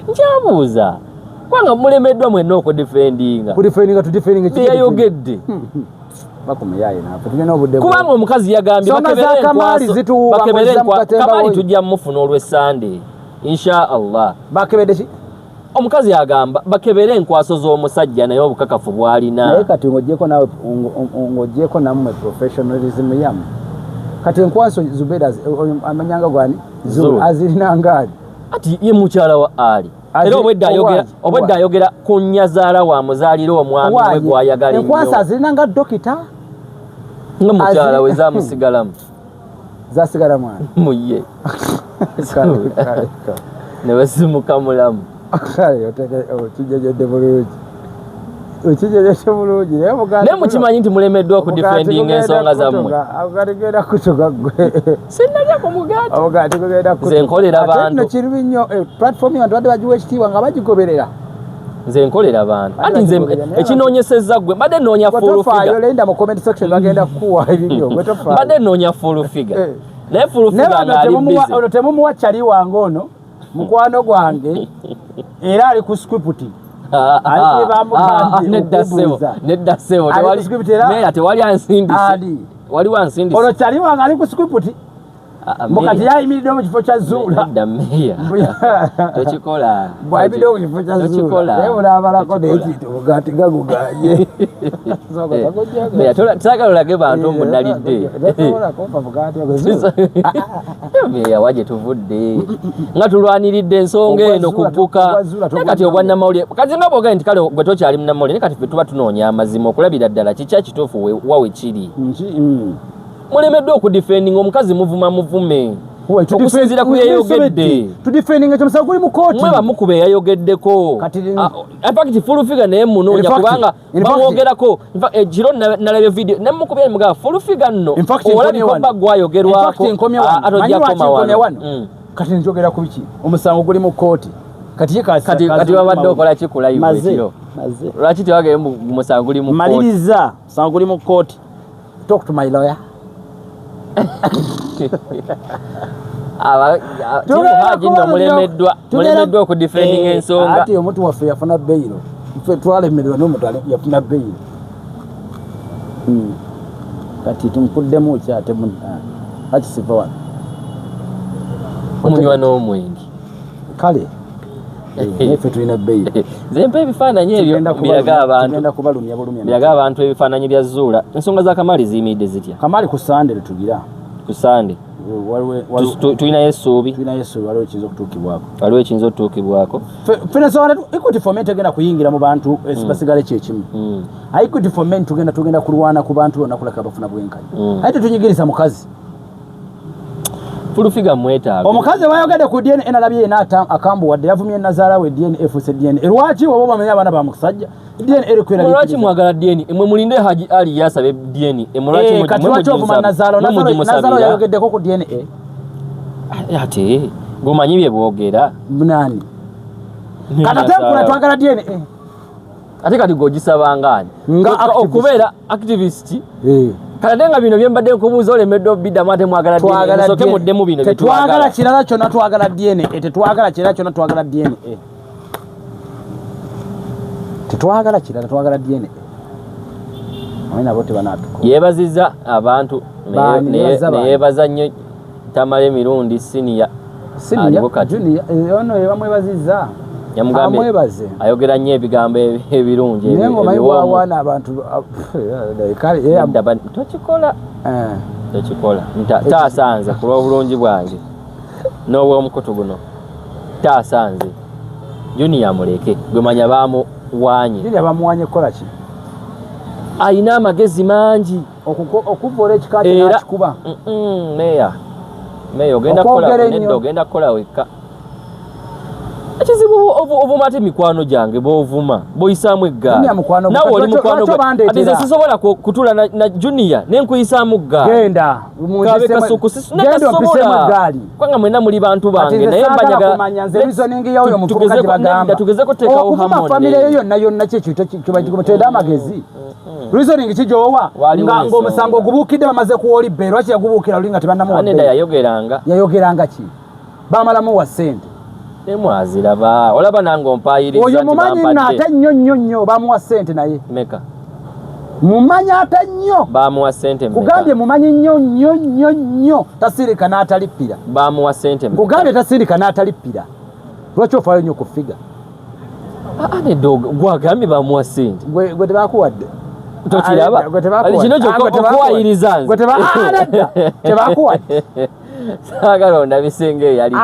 Speaker 2: Nkyabuuza kubanga mulemeddwa mwenna okudefendinga.
Speaker 1: Kudefendinga, tudefendinga
Speaker 2: teyayogedde. Kubanga omukazi yagambye Kamali tujja mufuna olw'Essande insha Allah.
Speaker 1: Bakebedde ki?
Speaker 2: Omukazi agamba bakebere enkwaso z'omusajja naye obukakafu bw'alina.
Speaker 1: Naye kati ng'ogyeko naawe, ng'ogyeko nammwe professionalism yammwe, kati enkwaso Zubeeda amanyanga gwani azirina ngaali?
Speaker 2: Ati ye mukyala wa Ali era obwedda ayogera ku nnyazaala wa muzaalira omwami we gw'ayagala
Speaker 1: ennyo. Enkwaso azirina nga dokita?
Speaker 2: Nga mukyala we zamusigalamu.
Speaker 1: Zasigala mwana
Speaker 2: muye ne basimuka mulamu.
Speaker 1: Okijejedde bulungi, okijejedde bulungi.
Speaker 2: Naye mukimanyi nti mulemeddwa okudefendinga ensonga zammwe.
Speaker 1: Omugaati genda kutuga ggwe.
Speaker 2: Sinnalya ku mugaati.
Speaker 1: Omugaati gugenda kutuga.
Speaker 2: Nze nkolera bantu.
Speaker 1: Nno kirubi nnyo platform yantu badde bagiwa ekitiibwa nga bagigoberera.
Speaker 2: Nze nkolera bantu. Anti nze ekinoonyesezza ggwe mbadde nnoonya full figure.
Speaker 1: Lenda mu comment section bagenda kukuwa ebibyo.
Speaker 2: Mbadde nnoonya full figure. Naye full figure ng'ali busy.
Speaker 1: Ono temumuwa kyali wange, ono mukwano gwange era ali ku script.
Speaker 2: Nedda ssebo, nedda ssebo, meeya tewali ansindise, waliwo ansindise.
Speaker 1: Ono kyali wange ali ku script. Mukati yayimiridde mu kifo kya Zuula.
Speaker 2: Nedda meeya, tokikola.
Speaker 1: Bw'ayimiridde mu kifo kya Zuula naye munaabalako n'ekintu omugaati gaguganye.
Speaker 2: Meeya saagala olage bantu mbu nalidde. Meeya wa gye tuvudde nga tulwaniridde ensonga eno kugguka, naye kati obwannamawulire kati nga bwogambye nti kale gwe tokyali munnamawulire, naye kati ffe tuba tunoonya amazima okulabira ddala kiki ekituufu wa we kiri. Mulemeddwa okudefendinga omukazi, muvuma muvume okusinziira ku yeyogedde.
Speaker 1: Tudefendinga ekyo, musango guli mu kooti.
Speaker 2: Mwe bamukuba eyayogeddeko. In fact full figure naye munoonya kubanga bamwogerako. Ekiro nalabye video nemukubya nemugamba full figure nno olabika obba gwayogerwako
Speaker 1: atojja koma wano. Kati njogera ku biki? Omusango guli mu kooti. Kati
Speaker 2: kati babadde okola ki ku live ekiro? Lwaki tewageye musango guli mu kooti?
Speaker 1: Maliriza, musango guli mu kooti. Talk to my lawyer.
Speaker 2: Haji nno mulemeddwa okudefendinga ensonga.
Speaker 1: Ati omuntu waffe yafuna beyiro, ffe twalemererwa n'omuntu yafuna beyiro. Kati tumukuddemu ki ate hakisiva wano
Speaker 2: omunywa n'omwenge.
Speaker 1: Kale Naye ffe tulina bail.
Speaker 2: Nze mpa ebifaananyi ebyo
Speaker 1: Tugenda
Speaker 2: mbiraga abantu.
Speaker 1: Tugenda kubalumya bulumya.
Speaker 2: Mbiraga abantu ebifaananyi bya Zuula. Ensonga za Kamali ziyimiridde zitya?
Speaker 1: Kamali ku Sande lutugira.
Speaker 2: Ku Sande. Tulinayo essuubi.
Speaker 1: Tulinayo essuubi, waliwo ekiyinza okutuukibwako.
Speaker 2: Waliwo ekiyinza okutuukibwako.
Speaker 1: Ffe ensonga Equity for Men tegenda kuyingira mu bantu basigale kyekimu. Equity for Men tugenda kulwana ku bantu bonna kulaka bafuna bwenkanya. Aye tetunyigiriza mukazi.
Speaker 2: Full figure mwetaaga.
Speaker 1: Omukazi wayogedde ku DNA nalabye yenna akambuwadde, yavumye nazaala we DNA efuuse DNA. Lwaki oba bamenya abaana ba musajja? DNA eri kwera.
Speaker 2: Lwaki mwagala DNA? Mwe mulinde Haji Ali yasabe DNA. Mwe lwaki
Speaker 1: kati lwaki ovuma nazaala? Nazaala yayogeddeko ku DNA.
Speaker 2: Ate gomanyi bye boogera.
Speaker 1: Nani? Kati ate nkula twagala DNA.
Speaker 2: Ate kati gwogisabanga ani?
Speaker 1: Nga
Speaker 2: okubeera activist. Kati nga bino bye mbadde nkubuuza olemedde obiddamu ate mwagala DNA. Musooke muddemu bino bye twagala.
Speaker 1: Tetwagala kirala kyonna, twagala DNA. Tetwagala kirala kyonna, twagala DNA. Tetwagala kirala, twagala DNA. Abaana nabo tebanaatukola.
Speaker 2: Yeebazizza abantu neyeebaza nnyo Tamale Mirundi senior.
Speaker 1: Senior, junior, ono yebamwebazizza.
Speaker 2: Yamugambye ayogera nnyo ebigambo ebirungi
Speaker 1: naye ng'omanyi bw'awaana abantu
Speaker 2: tokikola. Tokikola. Taasanze ku lw'obulungi bwange n'obw'omukutu guno. Taasanze. Junior muleke gwe manya bamuwaanye.
Speaker 1: Junior bamuwaanye kukola ki?
Speaker 2: Alina amagezi mangi.
Speaker 1: Okuvvoola ekika kye n'akikuba.
Speaker 2: Meeya. Meeya ogenda kukola nedda, ogenda kukola wekka. Ekizibu ovuma ate mikwano gyange b'ovuma b'oyisaamu eggaali. Naawe oli mukwano gwe. Ate nze sisobola kutuula na Junior ne nkuyisaamu ggaali.
Speaker 1: Genda.
Speaker 2: Kabe kasuku nakasobola. Kubanga mwenna muli bantu bange naye mbanyaga.
Speaker 1: Kumanya nze reasoning y'oyo omuvubuka gye bagamba.
Speaker 2: Tugezeko teekawo
Speaker 1: Okuvuma
Speaker 2: harmony.
Speaker 1: family yo yonna yonna ki ekyo kibatera amagezi. Reasoning ki gy'owa
Speaker 2: Waliwo
Speaker 1: ng'omusango ogubuukidde bamaze kuwola ebbeere, lwaki yagubuukira luli nga tebannamuwa
Speaker 2: Aneda
Speaker 1: bbeere?
Speaker 2: Yayogeranga.
Speaker 1: Yayogeranga ki? Bamalamu wa ssente.
Speaker 2: Nemwaziraba olaba nange ompaayiriza
Speaker 1: Oyo
Speaker 2: nti
Speaker 1: mumanyi nno
Speaker 2: bampadde.
Speaker 1: ate nnyo nnyo nnyo bamuwa ssente naye.
Speaker 2: Meka.
Speaker 1: Mumanyi ate nnyo.
Speaker 2: Bamuwa ssente mmeka?
Speaker 1: Kugambye mumanyi nnyo nnyo nnyo nnyo tasirika n'atalippira.
Speaker 2: Bamuwa ssente mmeka?
Speaker 1: Kugambye tasirika n'atalippira. Lwaki ofaayo nnyo ku ffiga?
Speaker 2: Nedda gwagambye bamuwa ssente.
Speaker 1: Gwe tebakuwadde.
Speaker 2: Tokiraba?
Speaker 1: Gwe tebakuwadde.
Speaker 2: Kino kyokka okuwayiriza nze.
Speaker 1: Gwe nedda tebakuwadde.
Speaker 2: Saagala ondabise ng'eyalidde.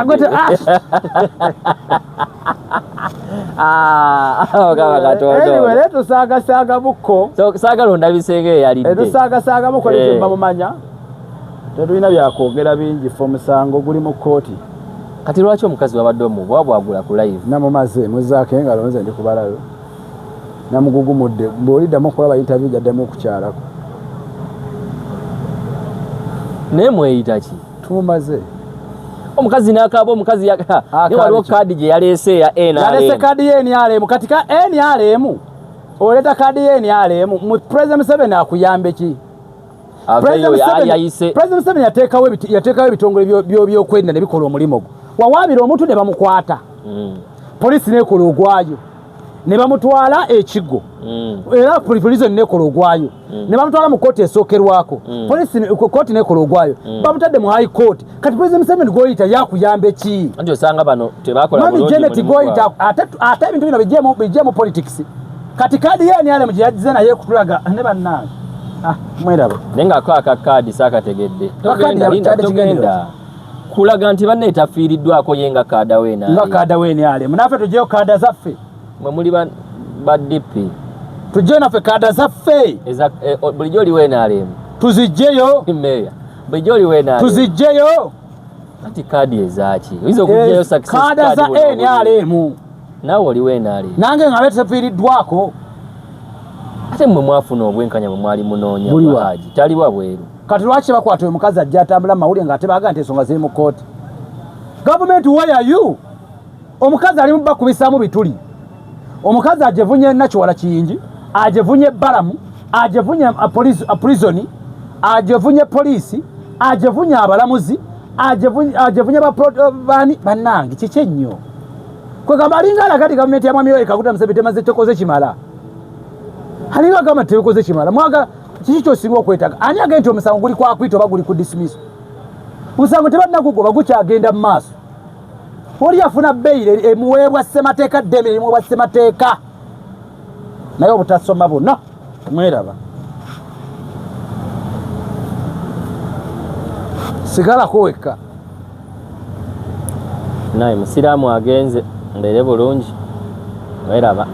Speaker 2: Mukama Katonda.
Speaker 1: Anyway, leero tusaagasaaga bukko.
Speaker 2: Saagala ondabise ng'eyalidde.
Speaker 1: Tusaagasaaga bukko ne bamumanya. Tetulina byakwogera bingi ffe omusango guli mu kkooti.
Speaker 2: Kati lwaki omukazi wabadde omubwa bwagula ku live?
Speaker 1: Namumaze muzzaako engalo nze ndi kubalayo. Namugugumudde bw'oliddamu okulaba interview gy'addamu okukyalako.
Speaker 2: Naye mweyita ki?
Speaker 1: Tumumaze.
Speaker 2: Omukazi n'akaaba omukazi naye waliwo kaadi gye yaleese ya NRM.
Speaker 1: Yaleese kaadi ya NRM. Kati ka NRM oleeta kaadi ya NRM mu President Museveni akuyambe ki? President Museveni yateekawo ebitongole by'okwerinda ne bikola omulimu gwo. Wawaabira omuntu ne bamukwata. Poliisi n'ekola ogwayo. Ne bamutwala ekigo. Era poliisi n'ekola ogwayo. Ne bamutwala mu kkooti esookerwako. Poliisi kkooti n'ekola ogwayo. Bamutadde mu high court. Kati President Museveni gw'oyita yakuyambe ki?
Speaker 2: Anti osanga bano tebakola
Speaker 1: Mami
Speaker 2: bulungi
Speaker 1: Janet
Speaker 2: mulimu
Speaker 1: gw'oyita
Speaker 2: gwabwe.
Speaker 1: ate ebintu bino bijjemu politics. Kati kaadi ya NRM gye yagize naye kutulaga ne bannange. Mweraba.
Speaker 2: Naye ng'ako aka kaadi saakategedde.
Speaker 1: Akaadi
Speaker 2: Togenda,
Speaker 1: kyadde
Speaker 2: togenda. Kulaga nti banne tafiiriddwako ye nga kaada we NRM.
Speaker 1: Nga kaada we NRM. Naffe tuggyeyo kaada zaffe.
Speaker 2: Mwe muli ba DP.
Speaker 1: Tuggyeyo naffe kaada zaffe.
Speaker 2: Bulijjo oli we NRM.
Speaker 1: Tuziggyeyo.
Speaker 2: Meeya. Bulijjo oli we NRM.
Speaker 1: Tuziggyeyo.
Speaker 2: Anti kaadi ezaaki? Oyinza okuggyayo success
Speaker 1: Kaada
Speaker 2: card
Speaker 1: za
Speaker 2: buno obuli.
Speaker 1: NRM.
Speaker 2: Naawe oli we NRM.
Speaker 1: Nange nga betafiiriddwako.
Speaker 2: Ate mmwe mwafuna obwenkanya bwe mwali munoonya
Speaker 1: Buli wa?
Speaker 2: Haji. Tali wabweru.
Speaker 1: Kati lwaki bakwata oyo mukazi ajja atambula mu mawulire ng'ate baagala nti ensonga ziri mu kkooti? Gavumenti, why are you? Omukazi ali mu bakubisaamu bituli. Omukazi agevunye Nakiwala Kiyingi, agevunye Balamu, agevunye prison, agevunye poliisi, agevunye abalamuzi, agevunye bani bannange kiki ennyo? Kwegamba alinga alaga nti gavumenti ya Mwami Yoweri Kaguta Museveni temaze tekoze kimala. Alinga agamba nti tekoze kimala. Mwaga kiki ky'osinga okwetaaga? Ani agenda nti omusango guli kwa kwita oba guli ku dismiss? Omusango tebannagugoba gukyagenda mu maaso. Oli afuna beyiri emuweebwa ssemateeka, ddembe erimuweebwa ssemateeka, naye obutasoma buno mweraba. Sigalako wekka.
Speaker 2: Naye musiraamu agenze mbeere bulungi, mweraba.